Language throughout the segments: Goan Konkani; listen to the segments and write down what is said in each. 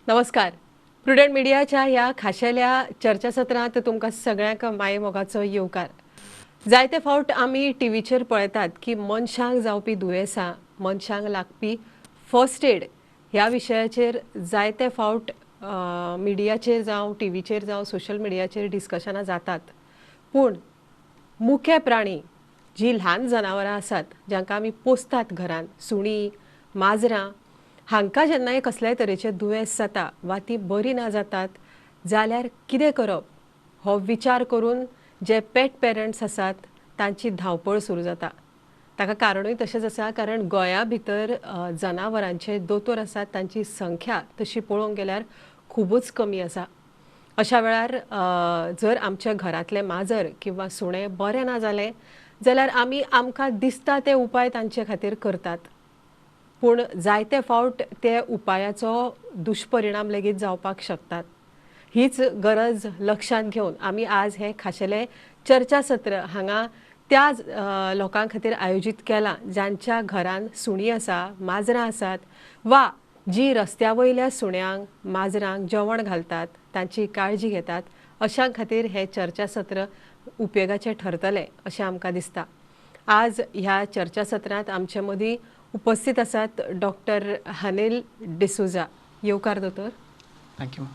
नमस्कार. प्रुडंट मिडियाच्या ह्या खाशेल्या चर्चासत्रांत तुमकां सगळ्यांक मायेमोगाचो येवकार. जायते फावट आमी टिवीचेर पळयतात की मनशांक जावपी दुयेंसां, मनशांक लागपी फर्स्ट एड ह्या विशयाचेर जायते फावट मिडियाचेर जावं टिवीचेर जावं सोशल मिडियाचेर डिस्कशनां जातात. पूण मुखे प्राणी जी ल्हान जनावरां आसात जांकां आमी पोसतात घरान, सुणीं, माजरां, हांकां जेन्नाय कसल्याय तरेचें दुयेंस जाता वा ती बरी ना जातात जाल्यार कितें करप हो विचार करून जे पेट पेरंट्स आसात तांची धांवपळ सुरू जाता. ताका कारणूय तशेंच आसा, कारण गोंया भितर जनावरांचे दोतोर आसात तांची संख्या तशी पळोवंक गेल्यार खुबूच कमी आसा. अशा वेळार जर आमच्या घरांतलें माजर किंवा सुणें बरें ना जालें जाल्यार आमी आमकां दिसता ते उपाय तांचे खातीर करतात, पूण जायते फावट ते उपायाचो दुश्परिणाम लेगीत जावपाक शकतात. हीच गरज लक्षांत घेवन आमी आज हें खाशेलें चर्चासत्र हांगा त्या लोकां खातीर आयोजीत केलां जांच्या घरान सुणीं आसा, माजरां आसात वा जी रस्त्या वयल्या सुण्यांक, माजरांक जेवण घालतात, तांची काळजी घेतात, अशां खातीर हें चर्चासत्र उपयोगाचें ठरतलें अशें आमकां दिसता. आज ह्या चर्चासत्रांत आमचे मदीं उपस्थित आसात डॉक्टर हनील डिसोझा. येवकार दोतोर. Thank you.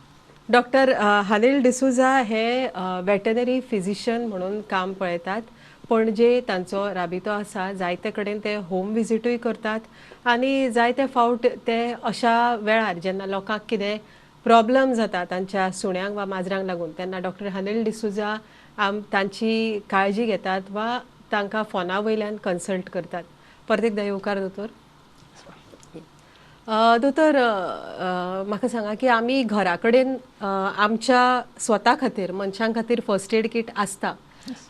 Doctor Hanil D'Souza हे वेटनरी फिजिशियन म्हणून काम पळयतात. पणजे तांचो राबितो आसा. जायते कडेन ते होम विजिटूय करतात आनी जायते फावट ते अशा वेळार जेन्ना लोकांक कितें प्रॉब्लम जाता तांच्या सुण्यांक वा माजरांक लागून तेन्ना डॉक्टर हनील डिसोझा तांची काळजी घेतात वा तांकां फोना वयल्यान कन्सल्ट करतात. परत एकदां येवकार दोतोर. दोतोर, म्हाका सांगा की आमी घरा कडेन आमच्या स्वता खातीर, मनशां खातीर फर्स्ट एड कीट आसता,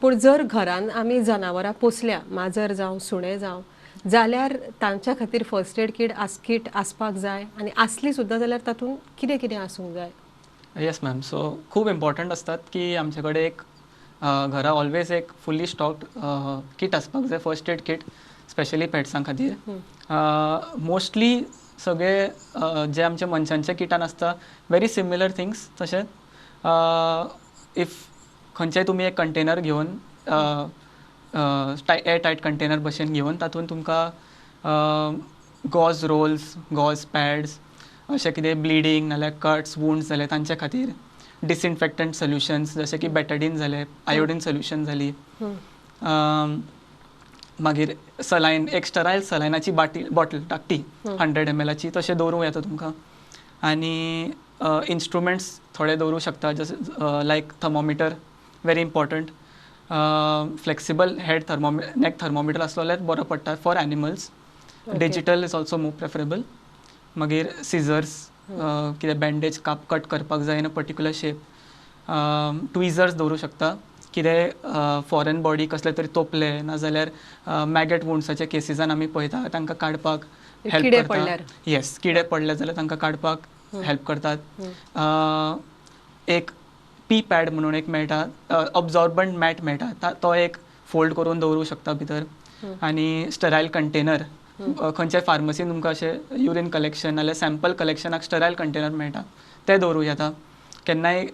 पूण जर घरान आमी जनावरां पोसल्या, माजर जावं सुणें जावं, जाल्यार तांच्या खातीर फर्स्ट एड कीट आसपाक जाय आनी आसली सुद्दां जाल्यार तातूंत कितें कितें आसूंक जाय? येस मॅम. सो खूब इम्पॉर्टंट आसतात की आमचे कडेन एक घरा ऑलवेज एक फुल्ली स्टॉक्ड कीट आसपाक जाय, फर्स्ट एड कीट, स्पेशली पेट्सां खातीर. मोस्टली सगळे जे आमचे मनशांच्या किटान आसता व्हेरी सिमिलर थिंग्स. तशेंच if खंयचेय तुमी एक कंटेनर घेवन, एअर टायट कंटेनर भशेन घेवन तातूंत तुमकां गॉज रोल्स, गॉज पॅड्स, अशें कितें ब्लिडींग नाल्यार कट्स, वुंड्स जाले तांचे खातीर डिसइन्फेक्टंट सोल्युशन्स जशें की बेटाडीन जालें, आयोडीन सोल्युशन जाली, मागीर सलायन, एक स्टरायल सलायनाची बॉटल धाकटी 100 ml तशें दवरूं येता तुमकां. आनी इन्स्ट्रुमेंट्स थोडे दवरूं शकता, जशें like thermometer, very important, flexible head neck thermometer आसलो जाल्यार बरो पडटा for animals. Digital is also more preferable. मागीर सिजर्स, कितें बँडेज कट करपाक जाय in a particular shape. Tweezers दवरूं शकता, कितें फॉरेन बॉडी कसले तरी तोपले नाजाल्यार मॅगेट वुंड्साच्या केसीसान आमी पळयता तांकां काडपाक हेल्प करता. येस, किडे पडले जाल्यार तांकां काडपाक हेल्प करतात. एक पी पॅड म्हणून एक मेळटा, अब्जॉर्बंट मॅट मेळटा, तो एक फोल्ड करून दवरूं शकता भितर. आनी स्टरायल कंटेनर, खंयच्याय फार्मसीन तुमकां अशें युरीन कलेक्शन नाल्यार सॅम्पल कलेक्शनाक स्टरायल कंटेनर मेळटा, ते दवरूं येता. केन्नाय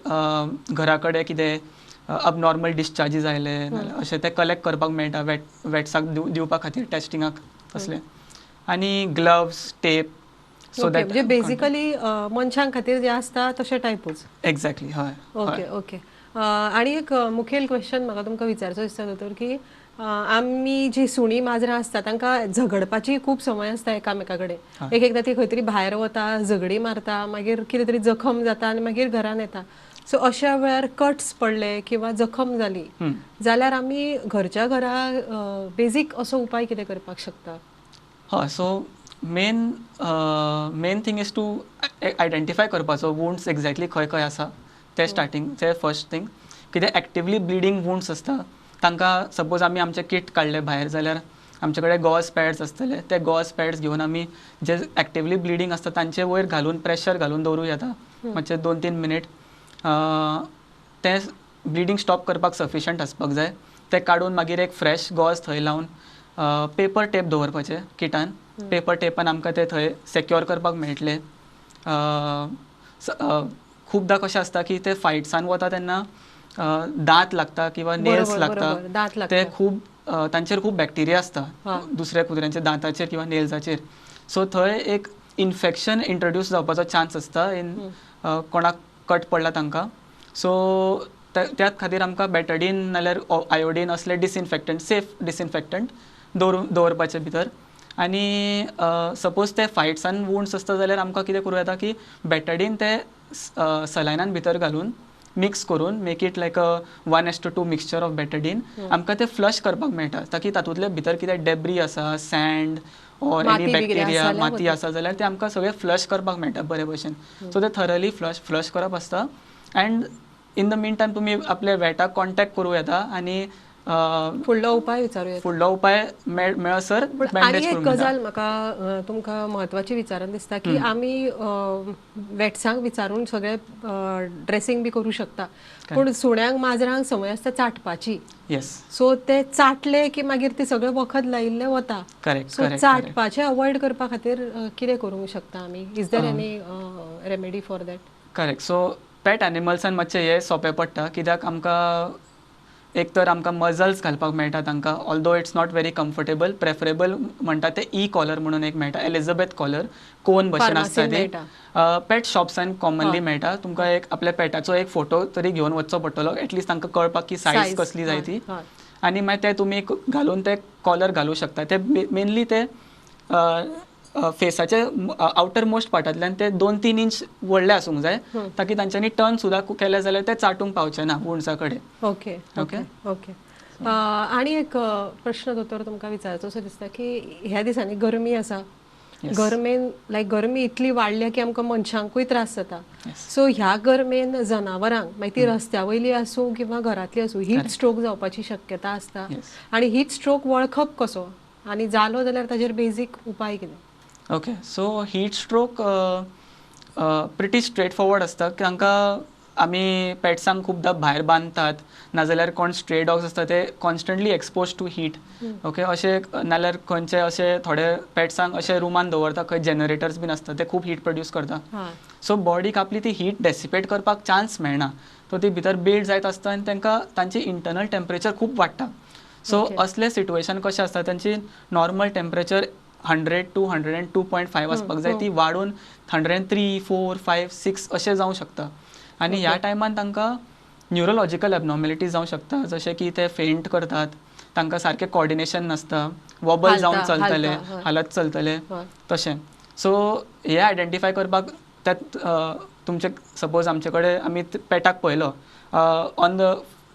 घरा कडेन कितें अबनॉर्मल डिस्चार्जीस आयले अशें ते कलेक्ट करपाक मेळटा वेट्साक दिवपा खातीर टेस्टिंगाक तसलें. आनी ग्लव्स, टेप, सो that म्हणजे बेसिकली मनशां खातीर जे आसता तशें टायपूच. एक्झॅक्टली, हय. Okay okay. आनी एक मुखेल क्वेश्चन म्हाका तुमकां विचारचो दिसता दोतोर की आमी जी सुणीं माजरां आसता तांकां झगडपाची खूब संवय आसता एकामेका कडेन. एक एकदां ती खंय तरी भायर वता, झगडी मारता, मागीर कितें तरी जखम जाता आनी मागीर घरान येता. सो अशा वेळार कट्स पडले किंवा जखम जाली जाल्यार आमी घरच्या घरा बेजीक असो उपाय कितें करपाक शकता? हय, so main thing is to identify करपाचो वुंड्स एक्झॅक्टली खंय खंय आसा ते स्टार्टींग, ते फर्स्ट थिंग. कितें एक्टिवली ब्लिडींग वुंड्स आसता तांकां सपोज आमी आमचें किट काडलें भायर जाल्यार आमचे कडेन गॉज पॅड्स आसतले, ते गॉज पॅड्स घेवन आमी जे एक्टिवली ब्लिडींग आसता तांचे वयर घालून प्रेशर घालून दवरूं येता मातशें 2-3 मिनीट. तें ब्लिडींग स्टॉप करपाक सफिशंट आसपाक जाय. तें काडून मागीर एक फ्रेश गॉज थंय लावन पेपर टेप दवरपाचें किटान. पेपर टेपान आमकां तें थंय सेक्योर करपाक मेळटलें. खुबदां कशें आसता की ते फायट्सान वता तेन्ना दांत लागता किंवा नेल्स लागता, ते खूब तांचेर खूब बॅक्टेरिया आसता दुसऱ्या कुत्र्यांच्या दांताचेर किंवा नेल्साचेर. सो थंय एक इन्फेक्शन इंट्रोड्यूस जावपाचो चान्स आसता इन कोणाक कट पडला तांकां. सो त्याच खातीर आमकां बेटाडीन नाल्यार आयोडीन असले डिसइन्फेक्टंट, सेफ डिसइन्फेक्टंट दवरपाचे भितर. आनी सपोज ते फायट्सान वुंड्स आसता जाल्यार आमकां कितें करूं येता की बेटाडीन ते सलायनान भितर घालून मिक्स करून make it like a 1:2 mixture of Betadine आमकां ते फ्लश करपाक मेळटा, ताकी तातूंतले भितर कितें डेब्री आसा, सँड ऑर एनी बॅक्टेरिया, माती आसा जाल्यार ते आमकां सगळें फ्लश करपाक मेळटा बरे भशेन. सो ते थरली फ्लश करप आसता. And in the mean time तुमी आपल्या वेटाक कॉन्टेक्ट करूं येता आनी फुडलो उपाय विचारूं येता. फुडलो उपाय मेळसर. आनी एक गजाल म्हाका तुमकां म्हत्वाची विचारून दिसता की आमी वेट्सांक विचारून सगळे ड्रेसिंग बी करूं शकता, पूण सुण्यांक माजरांक संवय आसता चाटपाची. येस. सो ते चाटले की मागीर ते सगळे वखद लायिल्लें वता. करेक्ट. सो चाटपाचें अवॉयड करपा खातीर कितें करूंक शकता आमी? Is there any remedy for that? Correct. So pet एनिमल्सान मातशें हें सोंपें पडटा, कित्याक आमकां एक तर आमकां मजल्स घालपाक मेळटा तांकां, although it's not very comfortable. Preferable म्हणटा ते ई कॉलर म्हणून एक मेळटा, एलिझाबेथ कॉलर, कोन भशेन आसता ते, पेट शॉप्सान कॉमनली मेळटा. तुमकां एक आपल्या पेटाचो एक फोटो तरी घेवन वचचो पडटलो, एटलिस्ट तांकां कळपाक की सायज कसली जाय ती. आनी मागीर ते तुमी घालून ते कॉलर घालूं शकता. ते मेनली ते फेसाचे आवटर मोस्ट पार्टांतल्यान ते 2-3 इंच व्हडले आसूंक जाय, ताकी तांच्यांनी टर्न सुद्दां केले जाल्यार ते चाटूंक पावचे ना वुंड्सा कडेन. Okay okay okay. आनी एक प्रश्न दोतोर तुमकां विचारचो असो दिसता की ह्या दिसांनी गरमी आसा, गरमेन लायक गरमी इतली वाडल्या की आमकां मनशांकूय त्रास जाता. सो ह्या गरमेन जनावरांक, मागीर ती रस्त्या वयली आसूं किंवा घरांतली आसूं, हीट स्ट्रोक जावपाची शक्यता आसता. आनी हीट स्ट्रोक वळखप कसो आनी जालो जाल्यार ताजेर बेजीक उपाय कितें? Okay. So heat stroke pretty straight forward आसता. तांकां आमी पेट्सांक खुबदां भायर बांदतात, नाजाल्यार कोण स्ट्रे डॉग्स आसता ते constantly expose to heat. Okay. अशें नाल्यार खंयचे अशे थोडे पेट्सांक अशे रुमान दवरता खंय जनरेटर्स बीन आसता, ते खूब हीट प्रोड्यूस करता. सो बॉडीक आपली ती हीट डेसिपेट करपाक चान्स मेळना, सो ती भितर बिल्ड जायत आसता आनी तांकां तांची इंटरनल टेम्परेचर खूब वाडटा. सो असले सिट्युएशन कशें आसता, तांची नॉर्मल टेम्परेचर 100 to 102.5 आसपाक जाय, ती वाडून 103, 4, 5, 6 अशें जावं शकता. आनी ह्या टायमान तांकां न्युरोलॉजिकल एबनॉर्मेलिटी जावं शकता, जशें की ते फेंट करतात, तांकां सारकें कॉर्डिनेशन नासता, वॉबल जावन चलतले, हालत चलतले तशें. सो हे आयडेंटिफाय करपाक त्यात तुमचे सपोज आमचे कडेन आमी पेटाक पळयलो on the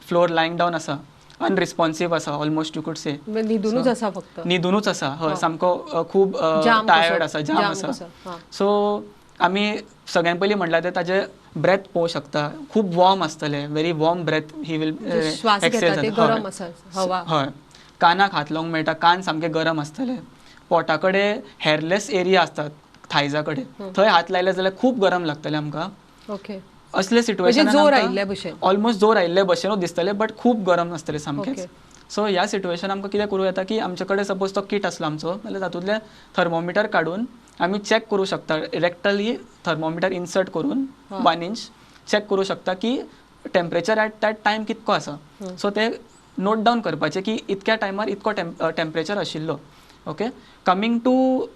floor lying down आसा, अनरिस्पॉन्सीव आसा, ऑलमोस्ट you could से न्हिदुनूच आसा, फक्त न्हिदुनूच आसा, हय, सामको खूब टायर्ड आसा, जाम आसा. सो आमी सगळ्यान पयलीं म्हणल्यार ते ताजे ब्रेथ पळोवंक शकता, खूब वॉर्म आसतले, very warm breath he will exhale. हय, कानाक हात लावंक मेळटा, कान सामके गरम आसतले, पोटा कडेन हेरलेस एरिया आसतात थायजा कडेन, थंय हात लायले जाल्यार खूब गरम लागतले आमकां. ओके. असले सिट्युएशन जोर आयिल्ले भशेन, ऑलमोस्ट जोर आयिल्ले भशेनूच दिसतले, बट खूब गरम आसतले सामकेच. सो ह्या सिट्युएशन आमकां कितें करूं येता की आमचे कडेन सपोज तो किट आसलो आमचो जाल्यार तातूंतलें थर्मोमिटर काडून आमी चॅक करूं शकता, रेक्टली थर्मोमिटर इन्सर्ट करून 1 इंच चॅक करूं शकता की टेम्परेचर एट that time कितको आसा. सो ते नोट डावन करपाचें की इतक्या टायमार इतको टेम्परेचर आशिल्लो. Okay. Coming to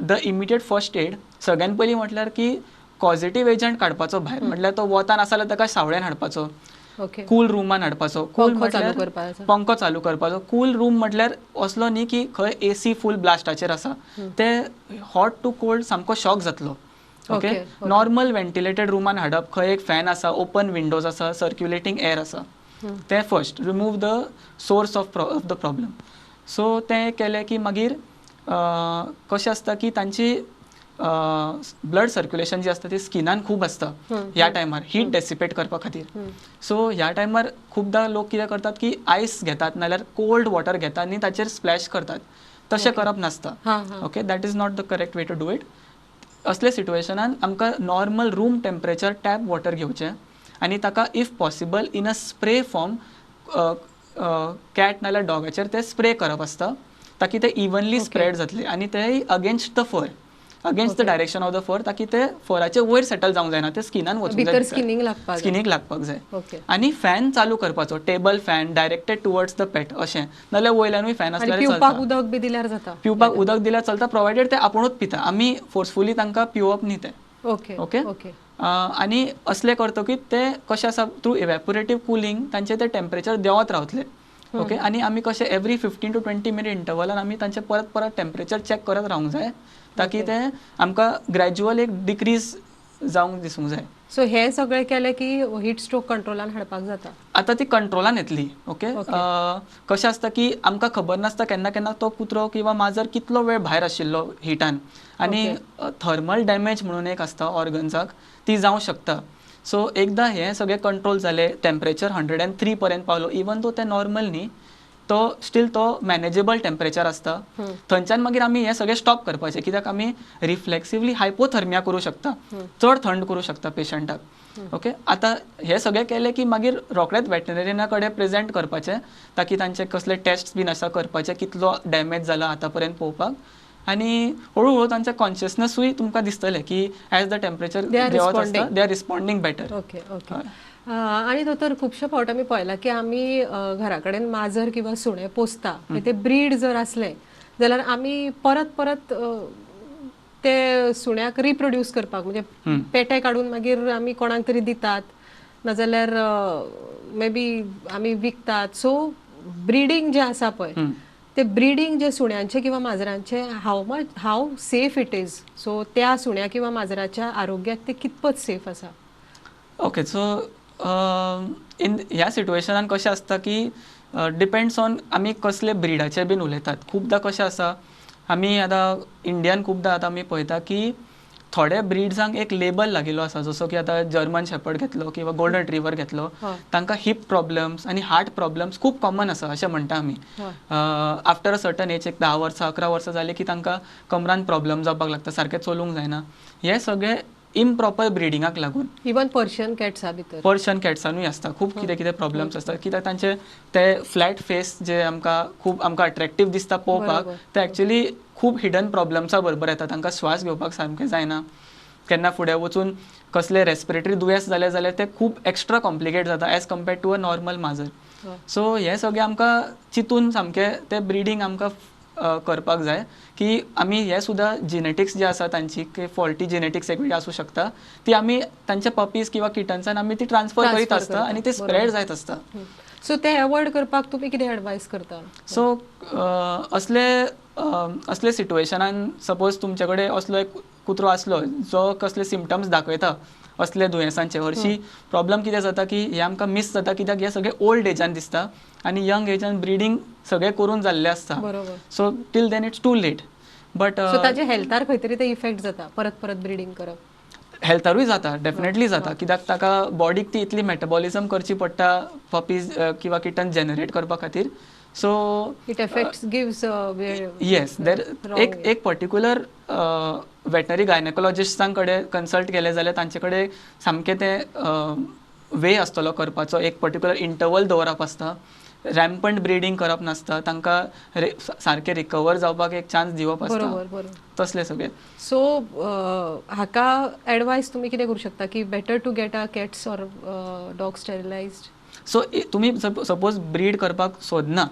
the immediate first aid, सगळ्यान पयलीं म्हटल्यार की पॉझिटीव एजंट काडपाचो भायर, म्हटल्यार तो वतान आसा जाल्यार ताका सावळेन हाडपाचो, कूल रुमान हाडपाचो, कूल पंखो चालू करपाचो. कूल रूम म्हटल्यार असलो न्ही की खंय एसी फूल ब्लास्टाचेर आसा, ते हॉट टू कोल्ड सामको शॉक जातलो. ओके. नॉर्मल वेंटिलेटेड रुमान हाडप, खंय एक फॅन आसा, ओपन विंडोज आसा, सर्क्युलेटींग एअर आसा, ते first remove the source of the problem. So तें केलें की मागीर कशें आसता की तांची ब्लड सर्क्युलेशन जी आसता ती स्किनान खूब आसता ह्या टायमार, हीट डेसिपेट करपा खातीर. सो ह्या टायमार खुबदां लोक कितें करतात की आयस घेतात नाल्यार कोल्ड वॉटर घेतात आनी ताचेर स्प्लॅश करतात, तशें करप नासता. Okay. That is not the correct way to do it. असले सिट्युएशनान आमकां normal room temperature tap water घेवचें आनी ताका if possible in a spray form cat नाल्यार डॉगाचेर ते स्प्रे करप आसता, ताकी ते इवनली स्प्रेड जातले आनी ते against the fur. Against the direction of the fur, ताकी ते फराचे वयर सेटल जावंक जायना, ते स्किनान वचूंक भितर जाय, स्किनीक लागपाक जाय. स्किनीक लागपाक जाय. ओके. आनी फॅन चालू करपाचो, table fan directed towards the pet अशें, नाल्यार वयल्यानूय फॅन आनी आसल्यार पिवपाक चलता. उदक बी दिल्यार जाता? पिवपाक उदक दिल्यार चलता, प्रोवायडेड ते आपुणूच पिता, आमी फोर्सफुली तांकां पिवप न्ही तें. ओके. ओके. ओके. आनी असलें करतकीच ते कशें आसा, थ्रू इवेपोरेटीव कुलींग तांचें तें टेम्परेचर देंवत रावतलें. ओके. आनी आमी कशें एवरी 15 to 20 minute इंटरवलान आमी तांचें परत परत टेम्परेचर चॅक करत रावंक जाय, ताकी तें आमकां ग्रॅज्युअल एक डिक्रीज जावंक दिसूंक जाय. सो हे सगळें केलें की हीट स्ट्रोक कंट्रोलान हाडपाक जाता? आतां ती कंट्रोलान येतली. ओके. कशें आसता की आमकां खबर नासता केन्ना केन्ना तो कुत्रो किंवा माजर कितलो वेळ भायर आशिल्लो हिटान, आनी थर्मल डॅमेज म्हणून एक आसता ऑर्गन्साक, ती जावं शकता. सो एकदां हें सगळें कंट्रोल जालें, टेम्परेचर 103 पर्यंत पावलो, इवन दो तें नॉर्मल न्ही, तो स्टील तो मॅनेजेबल टेम्परेचर आसता. थंयच्यान मागीर आमी हें सगळें स्टॉप करपाचें, कित्याक आमी रिफ्लेक्सिवली हायपोथर्मिया करूं शकता, चड थंड करूं शकता पेशंटाक. ओके. आतां हें सगळें केलें की मागीर रोखडेच वेटनरियना कडेन प्रेजेंट करपाचें, ताकी तांचे कसले टेस्ट बीन आसा करपाचे, कितलो डॅमेज जाला आतां पर्यंत पळोवपाक. आनी हळू हळू तांचें कॉन्शियसनसूय तुमकां दिसतलें की as the temperature They are देंवत आसता, responding. They are responding better. Okay okay आनी दोतोर, खुबशे फावट आमी पळयलां की आमी घरा कडेन माजर किंवा सुणें पोसता, ते ब्रीड जर आसलें जाल्यार आमी परत परत ते सुण्याक रिप्रोड्यूस करपाक, म्हणजे पेटे काडून मागीर आमी कोणाक तरी दितात, नाजाल्यार मे बी आमी विकतात. सो ब्रिडींग जें आसा पळय, ते ब्रिडींग जे सुण्यांचे किंवा माजरांचे, how much, how safe it is? So त्या सुण्या किंवा माजराच्या आरोग्याक ते कितपत सेफ आसा? ओके, सो इन ह्या सिट्युएशनान कशें आसता की डिपेंड्स ऑन आमी कसले ब्रिडाचे बीन उलयतात. खुबदां कशें आसा, आमी आतां इंडियान खुबदां आतां आमी पळयता की थोडे ब्रिड्सांक एक लेबल लागिल्लो आसा, जसो की आतां जर्मन शेपर्ड घेतलो किंवा गोल्डन रिट्रीवर घेतलो, तांकां हिप प्रॉब्लम्स आनी हार्ट प्रॉब्लम्स खूब कॉमन आसा अशें म्हणटा आमी. आफ्टर अ सर्टन एज, एक 10 वर्सां, 11 वर्सां जाली की तांकां कमरान प्रॉब्लम जावपाक लागता, सारकें चलूंक जायना. हे सगळे इम्प्रॉपर ब्रिडिंगाक लागून. इवन पर्शियन कॅट्सा भितर? पर्शियन कॅट्सानूय आसता, खूब कितें कितें प्रॉब्लम्स आसता, कित्याक तांचे ते फ्लॅट फेस जे आमकां खूब आमकां अट्रॅक्टीव दिसता पळोवपाक, ते एक्चुली खूब हिडन प्रॉब्लम्सा बरोबर येता. तांकां श्वास घेवपाक सामकें जायना, केन्ना फुडें वचून कसले रेस्पिरेटरी दुयेंस जालें जाल्यार ते खूब एक्स्ट्रा कॉम्प्लिकेट जाता as compared to a normal माजर. सो हें सगळें आमकां चिंतून सामकें तें ब्रिडींग आमकां करपाक जाय की आमी हे सुद्दां जिनेटिक्स जे आसा तांची, फॉल्टी जिनेटिक्स एक आसूं शकता, ती आमी तांच्या पपीज किंवा किटन्सान आमी ती ट्रान्सफर करीत आसता आनी ते स्प्रेड जायत आसता. सो ते अवॉयड करपाक तुमी कितें एडवायस करता? सो असले असले सिट्युएशनान सपोज तुमचे कडेन असलो एक कुत्रो आसलो जो कसले सिमटम्स दाखयता असले दुयेंसांचे, हरशीं प्रॉब्लम कितें जाता की हे आमकां मीस जाता, कित्याक हे सगळे ओल्ड एजान दिसता आनी यंग एजान ब्रिडींग सगळें करून जाल्लें आसता. So till then it's too late, but so ताजे हेल्थार खंय तरी ते इफेक्ट जाता, परत परत ब्रिडींग करप? हेल्थारूय जाता, डेफिनेटली जाता, कित्याक ताका बॉडीक ती इतली मेटाबॉलिझम करची पडटा पपीज किंवा किटन जनरेट करपा खातीर. So it effects gives. Yes, देर एक एक पर्टिक्युलर वेटनरी गायनेकोलॉजिस्टां कडेन कन्सल्ट केलें जाल्यार तांचे कडेन सामकें तें वे आसतलो करपाचो. एक पर्टिक्युलर इंटरवल दवरप आसता, रॅम्पंट ब्रिडींग करप नासता, तांकां सारकें रिकवर जावपाक एक चान्स दिवप आसता. बरोबर बरोबर तसलें सगळें. सो हाका एडवायस तुमी कितें करूं शकता की better to get a cats or dog sterilized? So तुमी सपोज ब्रीड करपाक सोदना,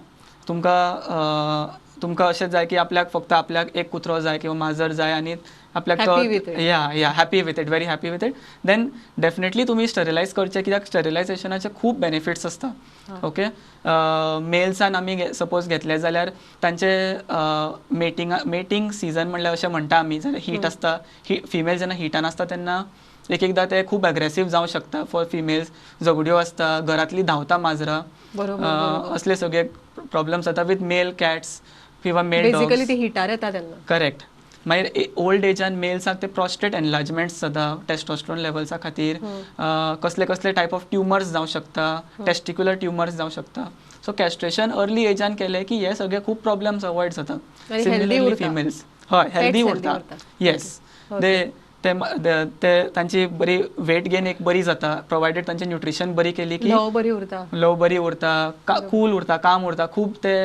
तुमकां अशें जाय की आपल्याक फक्त आपल्याक एक कुत्रो जाय किंवा माजर जाय आनी आपल्याक तो Happy with it. Yeah, happy with it, very happy with it, then definitely तुमी स्टरिलायज करचें, कित्याक स्टरिलायजेशनाचे खूब बेनिफिट्स आसता. ओके, मेल्सान आमी सपोज घेतले जाल्यार तांचे मेटींग सिजन म्हणल्यार अशें म्हणटा आमी, जाल्यार हीट आसता, फिमेल जेन्ना हिटान आसता तेन्ना एक एकदां ते खूब अग्रेसीव जावं शकता. फॉर फिमेल्स झगड्यो आसता, घरांतली धांवता माजरां, असले सगळे प्रॉब्लम्स जाता विथ मेल कॅट्स किंवा मेल. बेसिकली ती हिटार येता तेन्ना. करेक्ट. मागीर ओल्ड एजान मेल्साक ते प्रोस्टेट एनलार्जमेंट्स जाता टेस्टोस्टेरोन लेवल्सा खातीर, कसले कसले टायप ऑफ ट्युमर्स जावं शकता, टेस्टिक्युलर ट्युमर्स जावं शकता. सो कॅस्ट्रेशन अर्ली एजान केलें की हे सगळे खूब प्रॉब्लम्स अवॉयड जाता. आनी healthy उरता. फिमेल्स, हय, हेल्दी healthy उरता. उरता. येस, दे ते ते तांची बरी वेट गेन एक बरी जाता, प्रोवायडेड तांचें न्युट्रिशन बरी केली की. ल्हव बरी उरता. ल्हव बरी उरता, कूल उरता, काम उरता, खूब ते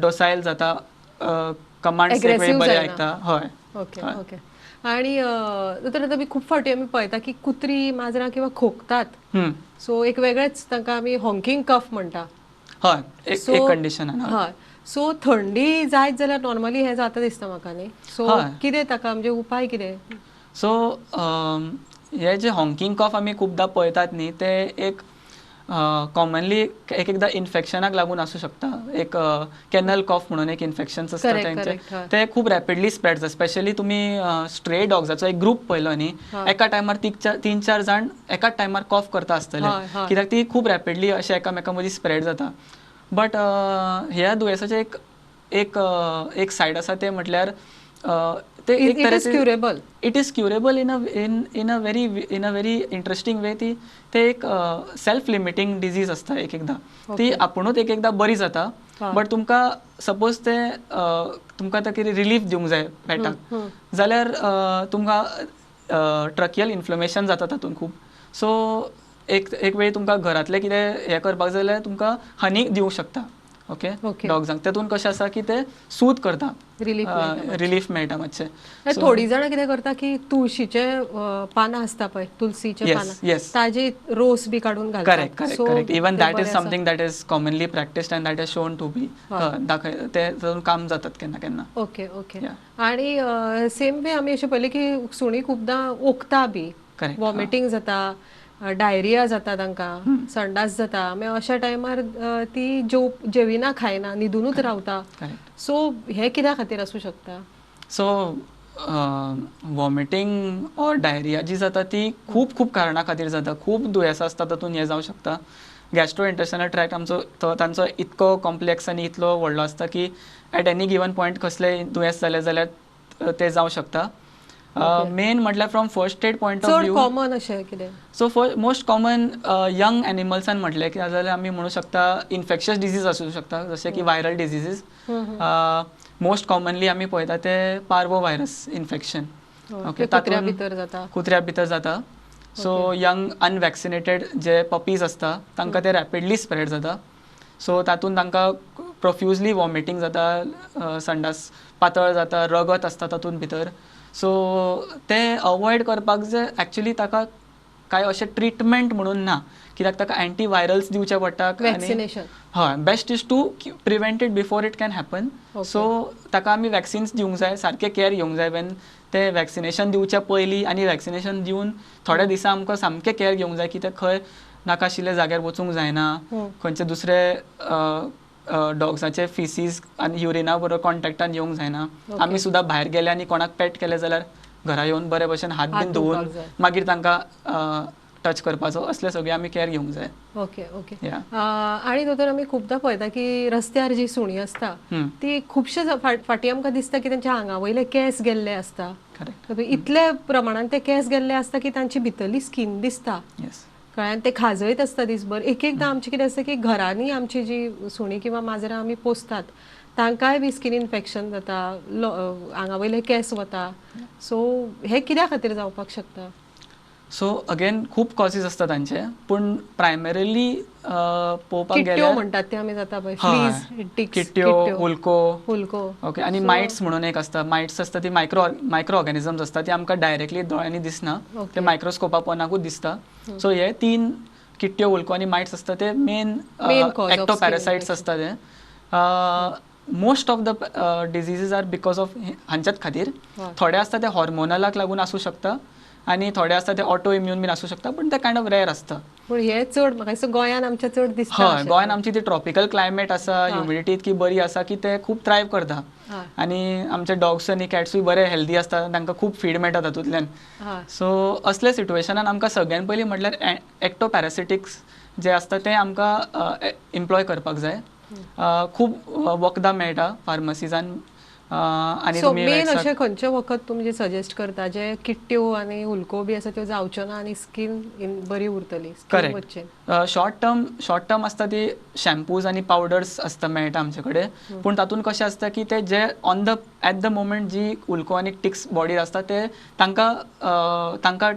डोसायल जाता, कमांड्स Aggressive बरे जायना. आयकता, हय. ओके. हय. ओके. आणि दोतोर, आतां आमी खूब फावटी आमी पळयता की कुत्री, माजरां किंवा खोकतात. सो एक वेगळेच तांकां आमी हॉंकिंग कफ म्हणटा. हय, एक एक कंडिशन. हय, सो थंडी जायत जाल्यार नॉर्मली हें जाता दिसता म्हाका, न्ही? सो कितें ताका म्हणजे उपाय कितें? सो हे जे हॉंकिंग कफ आमी खुबदां पळयतात न्ही, ते एक कॉमनली एक एकदां इन्फेक्शनाक लागून आसूं शकता. एक केनल कॉफ म्हणून एक इन्फेक्शन आसता तेंचे, ते खूब रॅपिडली स्प्रेड जाता. स्पेशली तुमी स्ट्रे डॉग्साचो एक ग्रूप पळयलो न्ही, एका टायमार तीन चार जाण एकाच टायमार कॉफ करता आसतले, कित्याक ती खूब रॅपिडली अशें एकामेका मदीं स्प्रेड जाता. बट ह्या दुयेंसाचें एक एक एक सायड आसा, ते म्हटल्यार ते एक तरेचे curable. It is curable in a very interesting way. ती ते एक सेल्फ लिमिटींग डिजीज आसता. एक एकदां ती आपुणूच एक एकदां बरी जाता. बट तुमकां सपोज ते तुमकां आतां कितें रिलीफ दिवंक जाय पेटाक जाल्यार तुमकां ट्रकियल इन्फ्लमेशन जाता तातूंत खूब. सो एक एक वेळ तुमकां घरांतलें कितें हें करपाक जाय जाल्यार तुमकां हनी दिवंक शकता, ओके, डॉग्सांक. तातूंत कशें आसा की ते सूद करता, रिलीफ मेळटा मातशें. थोडीं जाणां कितें करता की तुळशीचे पानां आसता पळय, तुलसीचे पानां, ताजी रोस बी काडून घालता. Correct, even that is something that is commonly practised and that is shown to be दाखय, ते काम जातात केन्ना केन्ना. ओके ओके आणि सेम वे आमी अशें पळयलें की सुणीं खुबदां ओंकता बी, वॉमिटींग जाता, डायरिया जाता, तांकां संडास जाता. मागीर अशा टायमार ती जेविना, खायना, न्हिदुनूच रावता. सो हें कित्या खातीर आसूं शकता? सो वॉमिटींग ऑर डायरिया जी जाता ती खूब खूब कारणां खातीर जाता. खूब दुयेंसां आसता तातूंत हें जावं शकता. गॅस्ट्रो इंटेस्टायनल ट्रॅक्ट आमचो तो तांचो इतको कॉम्प्लेक्स आनी इतलो व्हडलो आसता की एट एनी गिवन पॉयंट कसलेंय दुयेंस जालें जाल्यार तें जावं शकता. मेन म्हटल्यार from first aid point of view common अशें कितें? So for most common young एनिमल्सान म्हटलें की जाल्यार आमी म्हणू शकता इन्फेक्शियस डिजीज आसूं शकता, जशें की वायरल डिजीजीस. मोस्ट कॉमनली आमी पळयता ते पार्वो व्हायरस इन्फेक्शन. ओके, कुत्र्या भितर जाता. कुत्र्या भितर जाता. सो यंग अनवॅक्सिनेटेड जे पपीज आसता तांकां ते रॅपिडली स्प्रेड जाता. सो तातूंत तांकां प्रोफ्युजली वॉमिटींग जाता, संडास पातळ जाता, रगत आसता तातूंत भितर. सो ते अवॉयड करपाक जाय. एक्चुली ताका कांय अशें ट्रिटमेंट म्हणून ना, कित्याक ताका एंटी व्हायरल्स दिवचे पडटा. वॅक्सिनेशन. हय, best is to prevent it before it can happen. So ताका आमी वॅक्सिन्स दिवंक जाय, सारकें कॅर घेवंक जाय. वेन ते वॅक्सिनेशन दिवच्या पयलीं आनी वॅक्सिनेशन दिवन थोड्या दिसां आमकां सामकें कॅर घेवंक जाय की ते खंय नाका आशिल्ल्या जाग्यार वचूंक जायना, खंयचे दुसरे डॉग्साचे फिसीस आनी युरिना बरोबर कॉन्टेक्टान येवंक जायना. आमी सुद्दां भायर गेले आनी कोणाक पेट केले जाल्यार घरा येवन बरे भशेन हात बीन धुवून मागीर तांकां टच करपाचो, असले सगळे आमी कॅर घेवंक जाय. ओके ओके आणि दोतोर, आमी खुबदां पळयता की रस्त्यार जी सुणी आसता ती खुबशे फाटी आमकां दिसता की तेंच्या आंगा वयले केंस गेल्ले आसता. इतले प्रमाणान ते केंस गेल्ले आसता की तांची भितरली स्कीन दिसता, कळ्ळें? ते खाजयत आसता दिसभर. एक एकदां आमचें कितें आसता की घरांनी आमची जी सुणीं किंवा माजरां आमी पोसतात तांकांय बी स्कीन इन्फेक्शन जाता, आंगा वयले केंस वता. सो हें कित्या खातीर जावपाक शकता? सो अगेन खूब कॉजीज आसता तांचे, पूण प्रायमरीली पळोवपाक गेल्यार म्हणटात ते आमी जाता पळय, किट्ट्यो, हुलको. हुलको. ओके, आनी मायट्स म्हणून एक आसता. मायट्स आसता ती मायक्रो मायक्रो ऑर्गॅनिजम्स आसता, ती आमकां डायरेक्टली दोळ्यांनी दिसना, ते मायक्रोस्कोपा पोनाकूच दिसता. सो हे तीन, किट्ट्यो, हुलको आनी मायट्स आसता, ते मेन एक्टोपॅरासायट्स आसता. ते most of the diseases are because of हांच्याच खातीर. थोडे आसता ते हॉर्मोनलाक लागून आसूं शकता आनी थोडे आसता ते ऑटो इम्यून बीन आसूं शकता, पूण ते कायंड ऑफ रेअर आसता. पूण हे चड म्हाका दिसता गोंयान आमच्या चड दिसता. हय, गोंयान आमची ती ट्रॉपिकल क्लायमेट आसा, ह्युमिडिटी इतकी बरी आसा की ते खूब थ्रायव करता आनी आमचे डॉग्स आनी कॅट्सूय बरे हेल्दी आसता, तांकां खूब फीड मेळटा तातूंतल्यान. सो असल्या सिट्युएशनान आमकां सगळ्यान पयलीं म्हटल्यार एक्टो पॅरासिटिक्स जे आसता ते आमकां एम्प्लॉय करपाक जाय. खूब वखदां मेळटा फार्मसीजान आनी सो मेन अशें खंयचें वखद तुमी सजेस्ट करता जे किट्ट्यो आनी हुलको बी आसा त्यो जावच्यो ना आनी स्कीन बरी उरतली? करेक्ट. शॉर्ट टर्म आसता ती शॅम्पूज आनी पावडर्स आसता, मेळटा आमचे कडेन. पूण तातूंत कशें आसता की ते जे on the at the moment जी हुलको आनी टिक्स बॉडीर आसता ते तांकां तांकां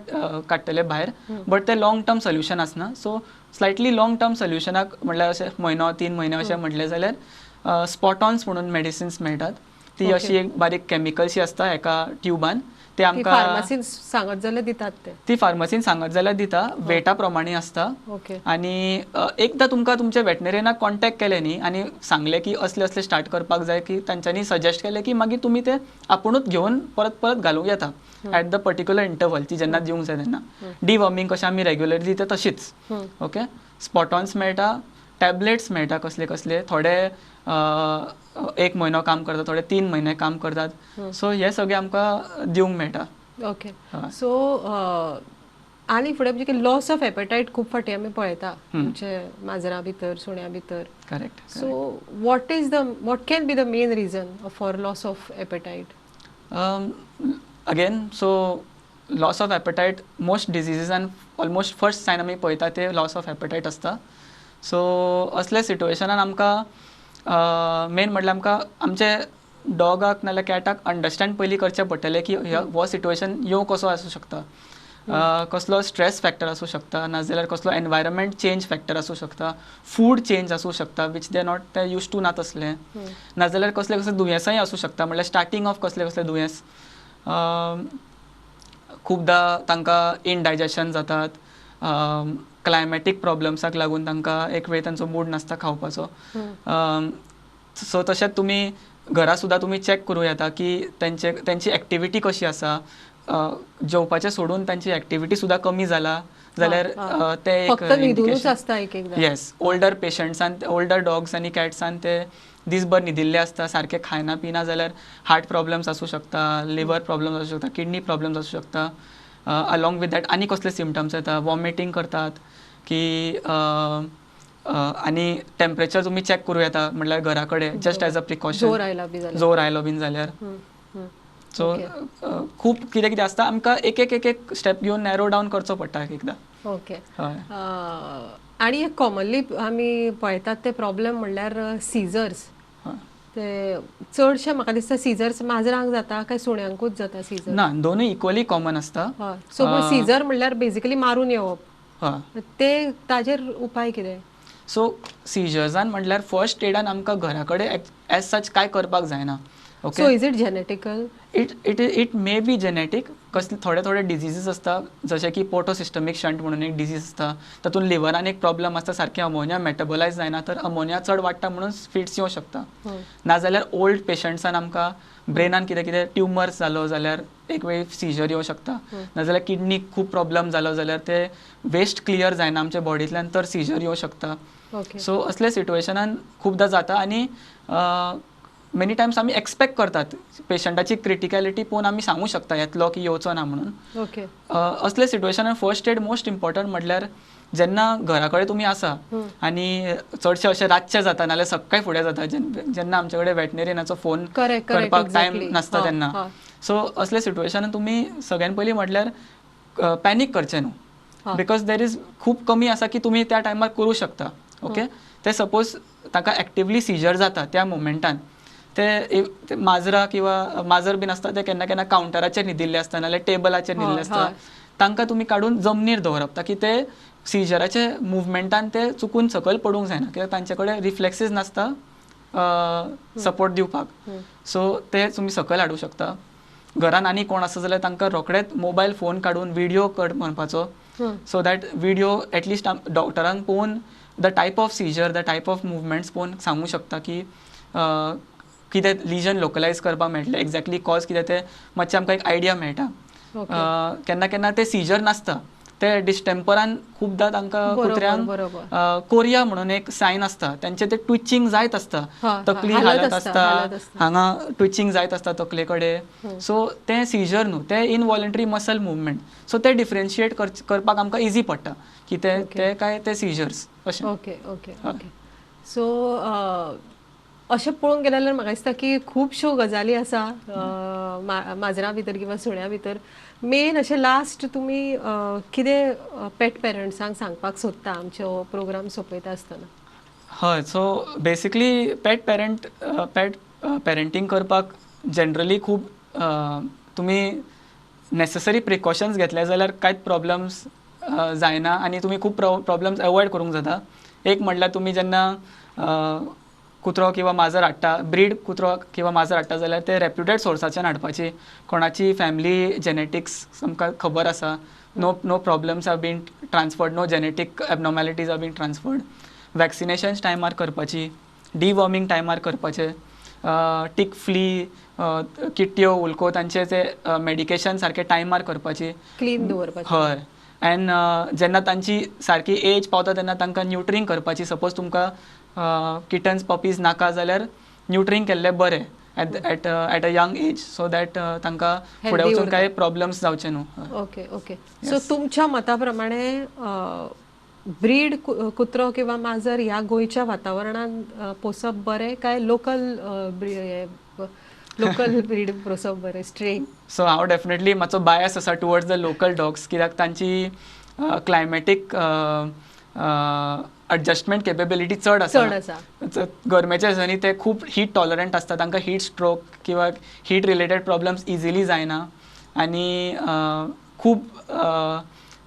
काडटले भायर, बट ते लॉंग टर्म सोल्युशन आसना. सो स्लायटली लॉंग टर्म सोल्युशनाक म्हळ्यार अशें म्हयनो 3 म्हयने अशें म्हटलें जाल्यार स्पॉटॉन्स म्हणून मेडिसिन्स मेळटात. ती अशी एक बारीक केमिकलशी आसता एका ट्युबान, ते आमकां फार्मासीन सांगत जाल्यार दितात ते. ती फार्मासीन सांगत जाल्यार दिता, वेटा प्रमाणे आसता. आनी एकदां तुमकां तुमच्या वेटनरियनाक कॉन्टेक्ट केलें न्ही आनी सांगलें की असले असले स्टार्ट करपाक जाय, की तांच्यांनी सजेस्ट केलें की मागीर तुमी ते आपुणूच घेवन परत परत घालूंक येता एट the particular interval, ती जेन्ना दिवंक जाय तेन्ना. डिवर्मींग कशें आमी रेग्युलरली दिता तशीच. ओके, स्पॉटॉन्स मेळटा, टॅबलेट्स मेळटा कसले कसले, थोडे 1 म्हयनो काम करता, थोडे 3 म्हयने काम करतात. सो हे सगळे आमकां दिवंक मेळटा. ओके, सो आनी फुडें म्हणजे लॉस ऑफ एपेटायट खूब फावटी आमी पळयता म्हणजे माजरां भितर, सुण्या भितर. Correct. So what can be the main reason for loss of appetite? Again, so loss of appetite most डिजीजीसान almost first Sion आमी पळयता ते लॉस ऑफ एपेटायट आसता. सो असल्या सिट्युएशनान आमकां मेन म्हटल्यार आमकां आमचे डॉगाक नाल्यार कॅटाक अंडरस्टँड पयलीं करचें पडटलें की हो सिट्युएशन येवं कसो आसूं शकता, कसलो स्ट्रेस फॅक्टर आसूं शकता, नाजाल्यार कसलो एनवायरमेंट चेंज फॅक्टर आसूं शकता, फूड चेंज आसूं शकता which they not ते यूज टू ना तसलें, नाजाल्यार कसले कसले दुयेंसांय आसूं शकता, म्हणल्यार स्टार्टींग ऑफ कसले कसले दुयेंस. खुबदां तांकां इनडायजेशन जातात, क्लायमॅटीक प्रॉब्लम्साक लागून तांकां एक वेळ तांचो मूड नासता खावपाचो. सो तशेंच तुमी घरा सुद्दां तुमी चॅक करूं येता की तेंची एक्टिविटी कशी आसा, जेवपाचें सोडून तांची एक्टिविटी सुद्दां कमी जाला जाल्यार ते एक न्हिदूनच आसता एक एकदां. येस, ओल्डर पेशंट्सान, ओल्डर डॉग्स आनी कॅट्सान ते दीसभर न्हिदिल्ले आसता, सारके खायना पिना जाल्यार हार्ट प्रॉब्लम्स आसूं शकता, लिवर प्रॉब्लम्स आसूं शकता, किडनी प्रॉब्लम्स आसूं शकता. अलॉंग विथ that आनी कसले सिमटम्स येता, वॉमिटींग करतात की आनी टेम्परेचर तुमी चॅक करूं येता म्हटल्यार घरा कडेन जस्ट एज अ प्रिकॉशन, जोर आयलो बीन जाल्यार. सो खूब कितें कितें आसता, आमकां एक एक एक एक स्टेप घेवन नॅरो डावन करचो पडटा एक एकदां. ओके, आनी एक कॉमनली आमी पळयतात ते प्रॉब्लम म्हणल्यार सीजर्स. ते चडशे म्हाका दिसता सीजर्स माजरांक जाता काय सुण्यांकूच जाता सीजर? ना, दोनूय इक्वली कॉमन आसता. सो सीजर म्हणल्यार बेजिकली मारून येवप, ते ताजेर उपाय कितें? सो सिजर्सान म्हटल्यार फर्स्ट एडान आमकां घरा कडेन एज सच काय करपाक जायना. Okay, so is it genetical? It it it may be genetic. कसले थोडे थोडे डिजीजीस आसता जशे की पोर्टोसिस्टमीक शंट म्हणून एक डिजीज आसता, तातूंत लिवरान एक प्रॉब्लम आसता, सारकें अमोनिया मेटाबोलायज जायना तर अमोनिया चड वाडटा म्हणून फिट्स येवं शकता. नाजाल्यार ओल्ड पेशंट्सान आमकां ब्रेनान कितें कितें ट्युमर्स जालो जाल्यार एक वेळ सिजर येवं शकता, नाजाल्यार किडनीक खूब प्रॉब्लम जालो जाल्यार ते वेस्ट क्लियर जायना आमच्या बॉडींतल्यान तर सिजर येवं शकता. सो असल्या सिट्युएशनान खुबदां जाता आनी मेनी टायम्स आमी एक्सपेक्ट करतात पेशंटाची क्रिटिकलिटी पळोवन आमी सांगू शकता येतलो की येवचो ना म्हणून. असले सिट्युएशनान फर्स्ट एड मोस्ट इम्पॉर्टंट म्हटल्यार जेन्ना घरा कडेन तुमी आसा आनी चडशे अशें रातचें जाता नाल्यार सकाळी फुडें जाता जेन्ना आमचे कडेन वेटनेरियनाचो फोन करपाक टायम नासता तेन्ना. सो असले सिट्युएशनान तुमी सगळ्यान पयलीं म्हटल्यार पॅनीक करचें न्हू, because there is खूब कमी आसा की तुमी त्या टायमार करूं शकता. ओके, ते सपोज ताका एक्टिवली सिजर जाता त्या मोमेंटान, ते माजरां किंवा माजर बीन आसता ते केन्ना केन्ना कावंटराचेर न्हिदिल्ले आसता नाल्यार टेबलाचेर न्हिदिल्ले आसता, तांकां तुमी काडून जमनीर दवरप ताकी ते सिजराचे मुवमेंटान ते चुकून सकयल पडूंक जायना, कित्याक तांचे कडेन रिफ्लेक्सीस नासता सपोर्ट दिवपाक. सो ते तुमी सकयल हाडूं शकता. घरान आनी कोण आसा जाल्यार तांकां रोखडेच मोबायल फोन काडून विडियो कर म्हणपाचो, so that video at least डॉक्टरांक पळोवन the type of seizure, the type of movements पळोवन सांगूं शकता की कितें लिजन लोकलायज करपाक मेळटलें, एक्झॅक्टली कॉज कितें तें मातशें आमकां एक आयडिया मेळटा. केन्ना केन्ना ते सिजर नासता, ते डिस्टेम्परान खुबदां तांकां कुत्र्यांक कोरिया म्हणून एक सायन आसता, तेंचे ते ट्विचिंग जायत आसता, तकली हालत आसता, हांगा ट्विचिंग जायत आसता तकले कडेन. सो तें सिजर न्हू, तें इनवॉलंटरी मसल मुवमेंट. सो तें डिफरन्शिएट करपाक आमकां इजी पडटा की ते ते काय ते सिजर्स अशें. ओके ओके ओके, सो अशें पळोवंक गेलें जाल्यार म्हाका दिसता की खुबश्यो गजाली आसा माजरां भितर किंवा सुण्यां भितर. मेन अशें लास्ट तुमी कितें पेट पेरंट्सांक सांगपाक सोदता आमचो हो प्रोग्राम सोंपयता आसतना? हय, so basically pet parent pet parenting करपाक जनरली खूब तुमी नेसेसरी प्रिकॉशन्स घेतले जाल्यार कांयच प्रॉब्लम्स जायना आनी तुमी खूब प्रॉब्लम्स एवॉयड करूंक जाता. एक म्हणल्यार तुमी जेन्ना कुत्रो किंवा माजर हाडटा, ब्रीड कुत्रो किंवा माजर हाडटा जाल्यार ते रेप्युटेड सोर्साच्यान हाडपाची, कोणाची फॅमिली जेनेटिक्स आमकां खबर आसा, no problems are been transferred, no genetic abnormalities are been transferred. Vaccinations टायमार करपाची, डिवॉर्मिंग टायमार करपाचें, टीक, फ्ली, किट्ट्यो, उल्को तांचे ते मेडिकेशन सारकें टायमार करपाची. क्लीन दवरपाचें. हय, एंड जेन्ना तांची सारकी एज पावता तेन्ना तांकां न्युट्रींग करपाची. सपोज तुमकां किटन्स, पपीज नाका जाल्यार न्युट्रींग केल्लें बरें at a young age, so that तांकां फुडें Healthy वचून उरता. कांय प्रॉब्लम्स जावचे न्हू, हय. ओके ओके सो तुमच्या मता प्रमाणे ब्रीड कुत्रो किंवा माजर ह्या गोंयच्या वातावरणांत पोसप बरें काय लोकल ब्रीड पोसप बरें, स्ट्रे? सो हांव डेफिनेटली मातसो बायस आसा टुवर्ड्स the local dogs, कित्याक तांची क्लायमॅटीक एडजस्टमेंट केपेबिलिटी चड आसा. चड आसा. गरमेच्या दिसांनी ते खूब हीट टॉलरंट आसता, तांकां हीट स्ट्रोक किंवा हीट रिलेटेड प्रॉब्लम्स इजिली जायना आनी खूब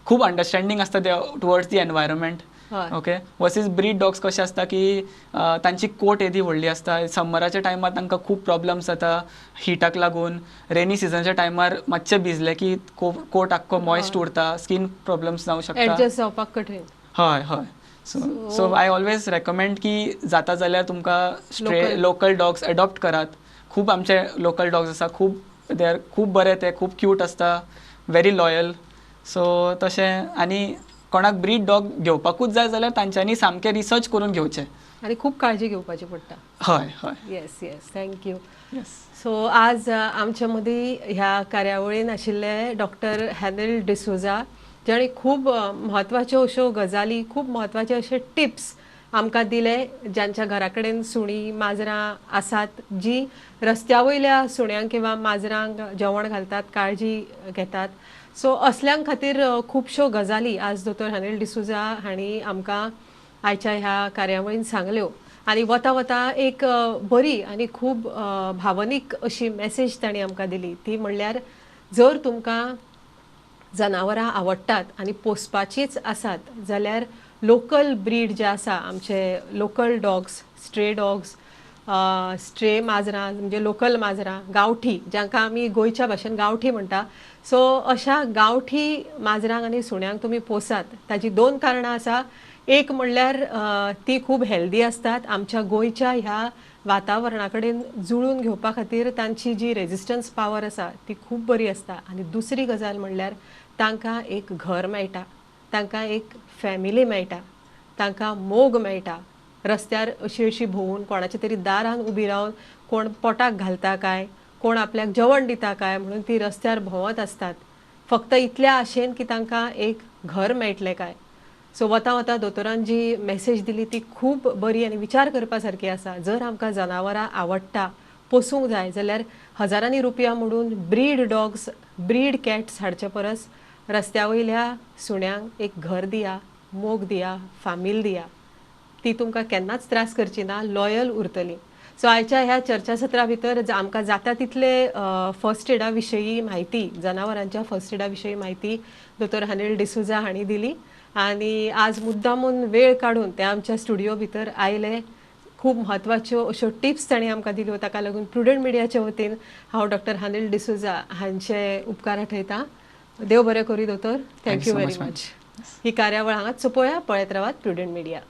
खूब अंडरस्टँडींग आसता ते towards the environment. Okay, versus breed dogs कशें आसता की तांची कोट येदी व्हडली आसता, समराच्या टायमार तांकां खूब प्रॉब्लम्स जाता हिटाक लागून, रेनी सिजनाच्या टायमार मातशे भिजले की कोट आख्खो मॉयस्ट उरता, स्कीन प्रॉब्लम्स जावं शकता. एडजस्ट जावपाक कठीण. हय हय सो I always recommend की जाता जाल्यार तुमकां स्ट्रे लोकल डॉग्स एडॉप्ट करात. खूब आमचे लोकल डॉग्स आसा, खूब they are खूब बरे, ते खूब क्यूट आसता, व्हेरी लॉयल. सो तशें आनी कोणाक ब्रीड डॉग घेवपाकूच जाय जाल्यार तांच्यांनी सामकें रिसर्च करून घेवचें. आनी खूब काळजी घेवपाची पडटा. हय हय येस येस thank you. Yes. सो आज आमच्या मदीं ह्या कार्यावळीन आशिल्ले डॉक्टर हॅनिल डिसोजा, जांणी खूब म्हत्वाच्यो अश्यो गजाली, खूब म्हत्वाचे अशे टिप्स आमकां दिले. ज्यांच्या घरा कडेन सुणीं माजरां आसात, जी रस्त्या वयल्या सुण्यांक किंवा माजरांक जेवण घालतात, काळजी घेतात, सो असल्यां खातीर खुबश्यो गजाली आज दोतोर हॅनिल डिसोजा हांणी आमकां आयच्या ह्या कार्यावळीन सांगल्यो. आनी वता वता एक बरी आनी खूब भावनीक अशी मॅसेज तांणी आमकां दिली, ती म्हणल्यार जर तुमकां जनावरां आवडटात आनी पोसपाचीच आसात जाल्यार लोकल ब्रीड जे आसा, आमचे local dogs, stray dogs, stray माजरां, म्हणजे लोकल माजरां, गांवठी, जांकां आमी गोंयच्या भाशेन गांवठी म्हणटा, सो अशा गांवठी माजरांक आनी सुण्यांक तुमी पोसात. ताजी दोन कारणां आसा. एक म्हणल्यार ती खूब हेल्दी आसतात, आमच्या गोंयच्या ह्या वातावरणा कडेन जुळून घेवपा खातीर तांची जी रेजिस्टन्स पावर आसा ती खूब बरी आसता. आनी दुसरी गजाल म्हणल्यार तांकां एक घर मेळटा, तांकां एक फॅमिली मेळटा, तांकां मोग मेळटा. रस्त्यार अशी अशी भोंवून कोणाच्या तरी दारान उबी रावन कोण पोटाक घालता काय, कोण आपल्याक जेवण दिता काय म्हणून ती रस्त्यार भोंवत आसतात, फक्त इतल्या आशेन की तांकां एक घर मेळटलें काय. सो वता वता दोतोरान जी मॅसेज दिली ती खूब बरी आनी विचार करपा सारकी आसा. जर आमकां जनावरां आवडटा, पोसूंक जाय जाल्यार हजारांनी रुपया मोडून ब्रीड डॉग्स, ब्रीड कॅट्स हाडचे परस रस्त्या वयल्या सुण्यांक एक घर दिया, मोग दिया, फामील दिया. ती तुमकां केन्नाच त्रास करची ना, लॉयल उरतली. सो आयच्या ह्या चर्चासत्रा भितर आमकां जाता तितले फर्स्ट एडा विशयी म्हायती, जनावरांच्या फर्स्ट एडा विशयी म्हायती दोतोर अनिल डिसोजा हांणी दिली आनी आज मुद्दामून वेळ काडून ते आमच्या स्टुडियो भितर आयले. खूब म्हत्वाच्यो अश्यो टिप्स तांणी आमकां दिल्यो. ताका लागून प्रुडंट मिडियाच्या वतीन हांव डॉक्टर अनिल डिसोजा हांचे उपकार आठयतां. देव बरें करूं दोतोर. Thank you so very much, ma'am. Much. ही कार्यावळ हांगाच सोंपोवया. पळयत रावात प्रुडंट मिडिया.